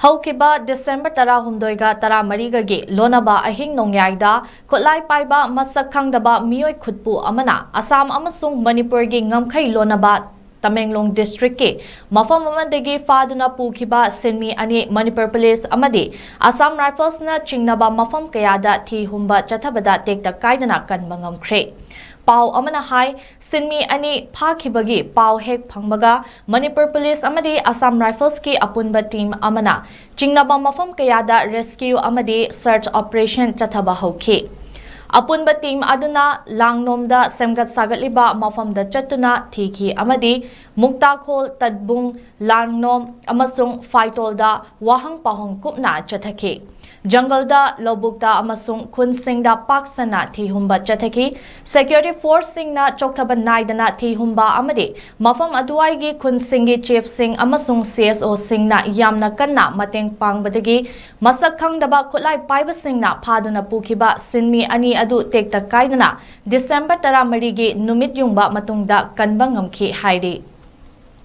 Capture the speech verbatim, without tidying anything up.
ꯍꯧꯈꯤꯕ ꯗꯤꯁꯦꯝꯕꯔ ꯇꯔꯥꯍꯨꯝꯗꯣꯏꯒ ꯇꯔꯥꯃꯔꯤꯒꯒꯤ ꯂꯣꯟꯅꯕ ꯑꯍꯤꯡ ꯅꯣꯡꯌꯥꯏꯗ ꯈꯨꯠꯂꯥꯏ ꯄꯥꯏꯕ ꯃꯁꯛ ꯈꯪꯗꯕ ꯃꯤꯑꯣꯏ ꯈꯨꯠꯄꯨ ꯑꯃꯅ ꯑꯁꯥꯝ ꯑꯃꯁꯨꯡ ꯃꯅꯤꯄꯨꯔꯒꯤ ꯉꯝꯈꯩ ꯂꯣꯟꯅꯕ ꯇꯃꯦꯡꯂꯣꯡ ꯗꯤꯁꯇ꯭ꯔꯤꯛꯀꯤ ꯃꯐꯝ ꯑꯃꯗꯒꯤ ꯐꯥꯗꯨꯅ ꯄꯨꯈꯤꯕ ꯁꯤꯟꯃꯤ ꯑꯅꯤ ꯃꯅꯤꯄꯨꯔ ꯄꯨꯂꯤꯁ ꯑꯃꯗꯤ ꯑꯁꯥꯝ ꯔꯥꯏꯐꯜꯁꯅ ꯆꯤꯡꯅꯕ ꯃꯐꯝ ꯀꯌꯥꯗ ꯊꯤ ꯍꯨꯝꯕ ꯆꯠꯊꯕꯗ ꯇꯦꯛꯇ ꯀꯥꯏꯗꯅ ꯀꯟꯕ ꯉꯝꯈ꯭ꯔꯦ꯫ ꯄꯥꯎ ꯑꯃꯅ ꯍꯥꯏ, ꯁꯤꯟꯃꯤ ꯑꯅꯤ ꯐꯥꯈꯤꯕꯒꯤ ꯄꯥꯎ ꯍꯦꯛ ꯐꯪꯕꯒ ꯃꯅꯤꯄꯨꯔ ꯄꯨꯂꯤꯁ ꯑꯃꯗꯤ ꯑꯁꯥꯝ ꯔꯥꯏꯐꯜꯁꯀꯤ ꯑꯄꯨꯟꯕ ꯇꯤꯝ ꯑꯃꯅ ꯆꯤꯡꯅꯕ ꯃꯐꯝ ꯀꯌꯥꯗ ꯔꯦꯁꯀ꯭ꯌꯨ ꯑꯃꯗꯤ ꯁꯔꯆ ꯑꯣꯄꯔꯦꯁꯟ ꯆꯠꯊꯕ ꯍꯧꯈꯤ꯫ ꯑꯄꯨꯟꯕ ꯇꯤꯝ ꯑꯗꯨꯅ ꯂꯥꯡꯅꯣꯝꯗ ꯁꯦꯝꯒꯠ ꯁꯥꯒꯠꯂꯤꯕ ꯃꯐꯝꯗ ꯆꯠꯇꯨꯅ ꯊꯤꯈꯤ ꯑꯃꯗꯤ ꯃꯨꯛꯇꯥꯈꯣꯜ, ꯇꯠꯕꯨꯡ, ꯂꯥꯡꯅꯣꯝ ꯑꯃꯁꯨꯡ ꯐꯥꯏꯇꯣꯜꯗ ꯋꯥꯍꯪ ꯄꯥꯎꯍꯪ ꯀꯨꯞꯅ ꯆꯠꯊꯈꯤ꯫ ꯖꯪꯒꯜꯗ, ꯂꯧꯕꯨꯛꯇ ꯑꯃꯁꯨꯡ ꯈꯨꯟꯁꯤꯡꯗ ꯄꯥꯛ ꯁꯟꯅ ꯊꯤꯍꯨꯝꯕ ꯆꯠꯊꯈꯤ꯫ ꯁꯦꯀ꯭ꯌꯨꯔꯤꯇꯤ ꯐꯣꯔꯁꯁꯤꯡꯅ ꯆꯣꯛꯊꯕ ꯅꯥꯏꯗꯅ ꯊꯤꯍꯨꯝꯕ ꯑꯃꯗꯤ ꯃꯐꯝ ꯑꯗꯨꯋꯥꯏꯒꯤ ꯈꯨꯟꯁꯤꯡꯒꯤ ꯆꯤꯐꯁꯤꯡ ꯑꯃꯁꯨꯡ ꯁꯤ ꯑꯦꯁ ꯑꯣꯁꯤꯡꯅ ꯌꯥꯝꯅ ꯀꯟꯅ ꯃꯇꯦꯡ ꯄꯥꯡꯕꯗꯒꯤ ꯃꯁꯛ ꯈꯪꯗꯕ ꯈꯨꯠꯂꯥꯏ ꯄꯥꯏꯕꯁꯤꯡꯅ ꯐꯥꯗꯨꯅ ꯄꯨꯈꯤꯕ ꯁꯤꯟꯃꯤ ꯑꯅꯤ ꯑꯗꯨ ꯇꯦꯛꯇ ꯀꯥꯏꯗꯅ ꯗꯤꯁꯦꯝꯕꯔ ꯇꯔꯥꯃꯔꯤꯒꯤ ꯅꯨꯃꯤꯠ ꯌꯨꯡꯕ ꯃꯇꯨꯡꯗ ꯀꯟꯕ ꯉꯝꯈꯤ ꯍꯥꯏꯔꯤ꯫